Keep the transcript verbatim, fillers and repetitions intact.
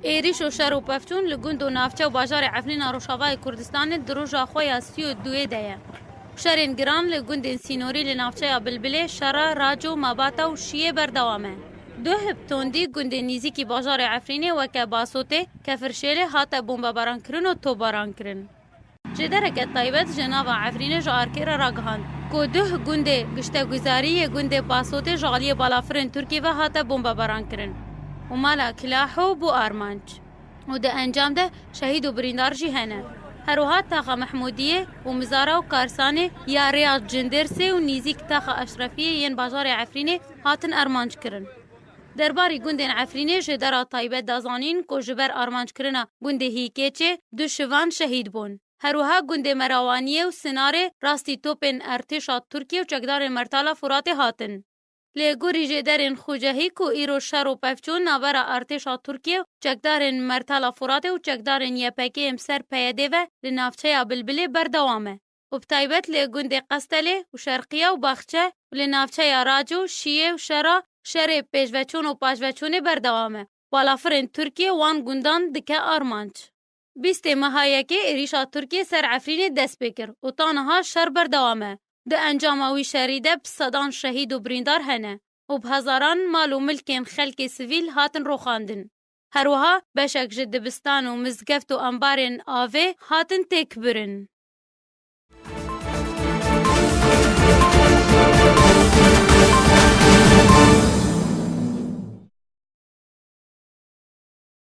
Êrîş û şer û pevçûn li gund û navçe û bajarê Efrîna Rojavayê Kurdistanê di roja xwe ya sî û duyê de ye. Şerên giran li gundên sînorî li navçeya Bilbilê, Şera, Raco, Mabata û Şiyê berdewam e. Duh bi tondî gundên nîzîkî bajarê Efrînê weke Basotê, Kefirşêlê hate bombebarankirin û topbarankirin. Jêdereke taybet ji nava Efrînê ji arkê re ragihand ku duh gundê gişteguzarî yê gundê Basotê ji aliyê balafirên Tirkiyê ve hate bombebarankirin û mala Kilaho bû armanc û di encam de şehîd û birîndar jî hene. Her wiha taxa Mehmûdiyê û Mizara û Karsanê ya rêya Cindêrsê û nîzîk taxa Eşrefiyê yên bajarê Efrînê hatin armanc kirin. Derbarî gundên Efrînê jêdera taybet da zanîn ku ji ber armanckirina gundê Hîkêçê du şivan şehîd bûn. Her wiha gundê Merawaniyê û Sinarê rastî topên artêşa Tirkiyê û çekdarên Mertala Furatê hatin. Lê gorî jêderên xucehî ku îro şer û pevçûn navbera artêşa Tirkiyê û çekdarên Mertala Furatê û çekdarên Y P G yên ser P Y D ve li navçeya Bilbilê berdewam e û bi taybet li gundê Qestelê û Şerqiya û Baxçe û li navçeya Raco, Şiyê û Şera şerê pêşveçûn û paşveçûnê berdewam e. Balafirên Tirkiyê wan gundan dike armanc. Bîstê meha yekê êrîşa Tirkiyê ser Efrînê dest pê kir û ta niha şer berdewam e. Di encama wî şerî de bi sedan şehîd û birîndar hene û bi hezaran mal û milkên xelkê sivîl hatin roxandin. Her wiha beşek ji dibistan û mizgeft û embarên avê hatin têkbirin.